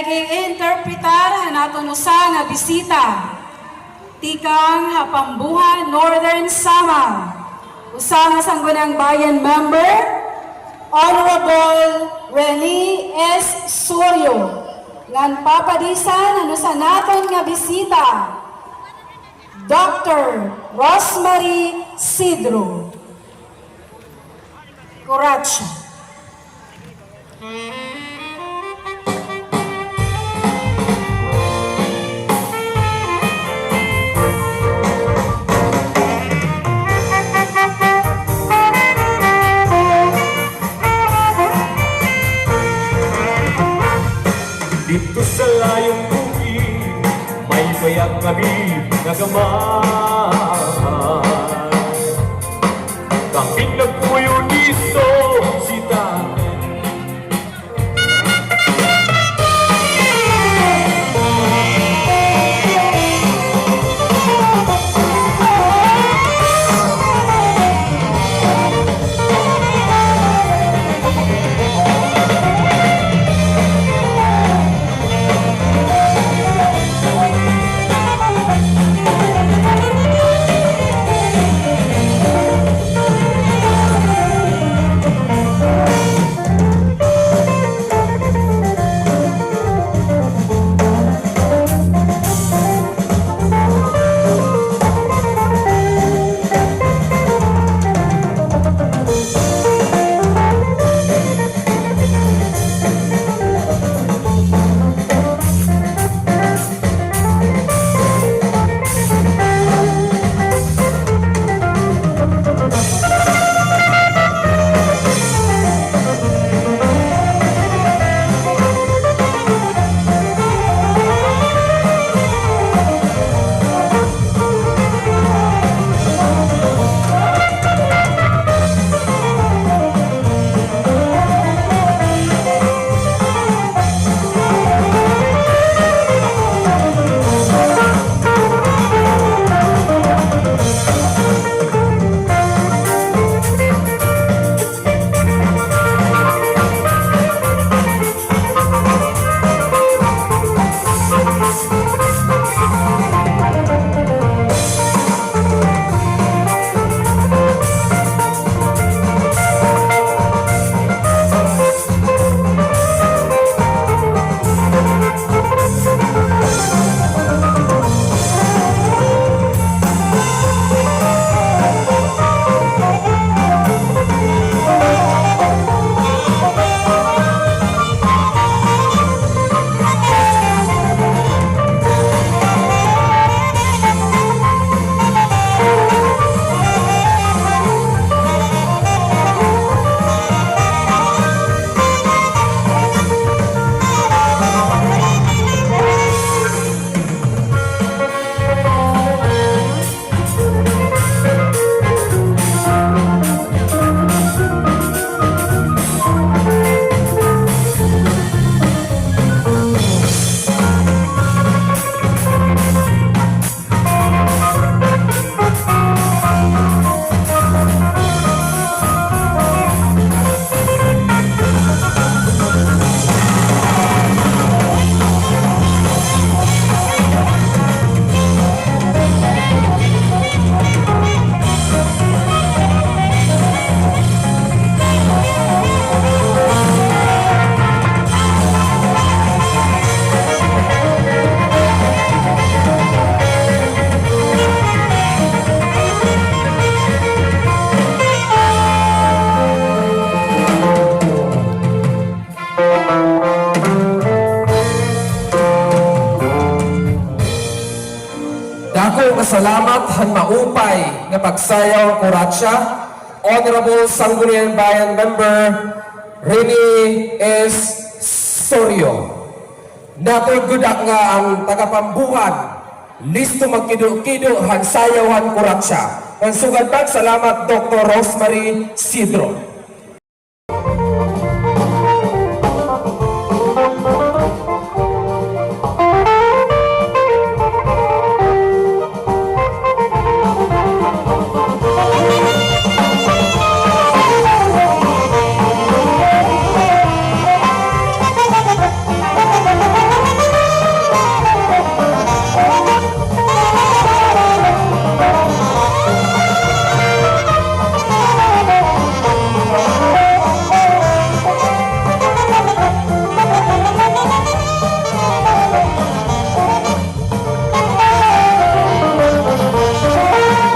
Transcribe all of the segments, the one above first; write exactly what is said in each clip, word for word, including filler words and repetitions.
Nag-i-interpretar han aton usa nga bisita tikang ha Pambuhan, Northern Samar. Usa nga Sangguniang Bayan member, Honorable Rene S. Sorio, ngan papadisan an usa naton nga bisita, Doctor Rosemary Sidro. Kuratsa. Didto sa layong bukid, may bayag kami nga gamay. Kami nagpuyo didto, sita. Dako nga salamat han maupay nga pagsayaw, Kuratsa, Honorable Sangguniang Bayan Member Rene S. Sorio. Natulgod ak nga an taga-Pambuhan listo magkido-kido han sayaw han Kuratsa. Ngan sugad pa, salamat, Doktor Rosemary Sidro.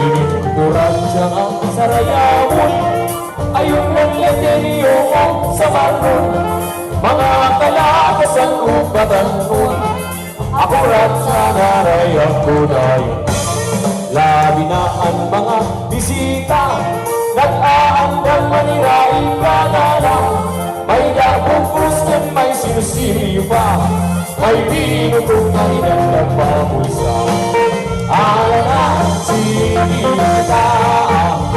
Ininkuran siya nga sarayawon, ayon man leteryo o sa marnon, mga kalakasan o batan-on, ako rat nga naray ako dayon. Labi na an mga bisita, nag-aandam man hira ika na la. May-ada bug-os ngan may sinsilyo pa, may binuto nga inan nagpabulsa. Ala na, sige kita,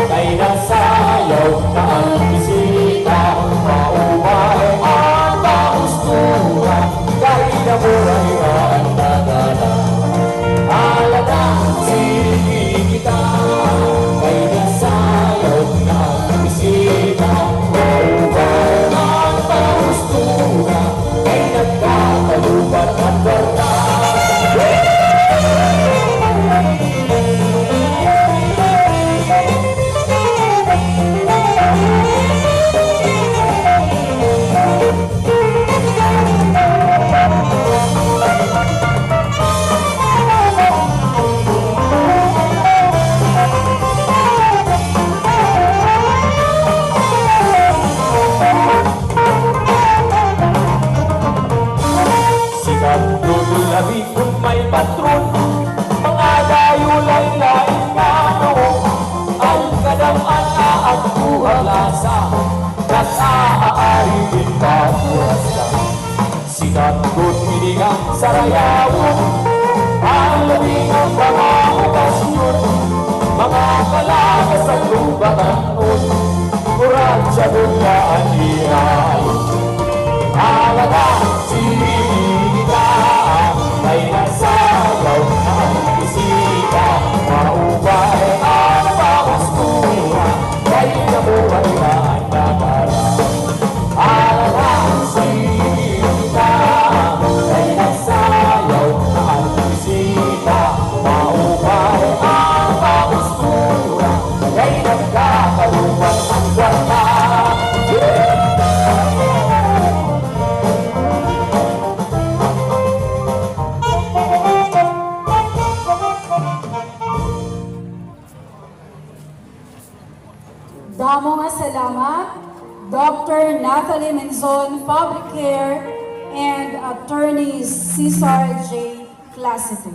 kay nasayaw na an bisita, maupay an pangustura, kay naburay an nagdala. Ala na, sige kita, kay nasayaw na an bisita, maupay an pangustura, kay nagkakalupat an kwarta. Sikat ko labi kon may patron, mga dayo lain-lain nga nawong, an kadam-an nga agto ha lasa, nag-aari hin pagpurasa. Sikat gud ini nga sarayawon, an labi nga mga okasyon, mga kalakasan o batan-on, kurasya gud la an ira. Ala na, sige kita, kay nasayaw na an bisita, maupay an pangustura, kay naburay na an nagdala. Ala na, sige kita, kay nasayaw na an bisita, maupay an pangustura, kay nagkakalupat an kwarta. Damo nga salamat, Doctor Nathalie Menzon, Public Care, and Attorney Cesar J. Clasite.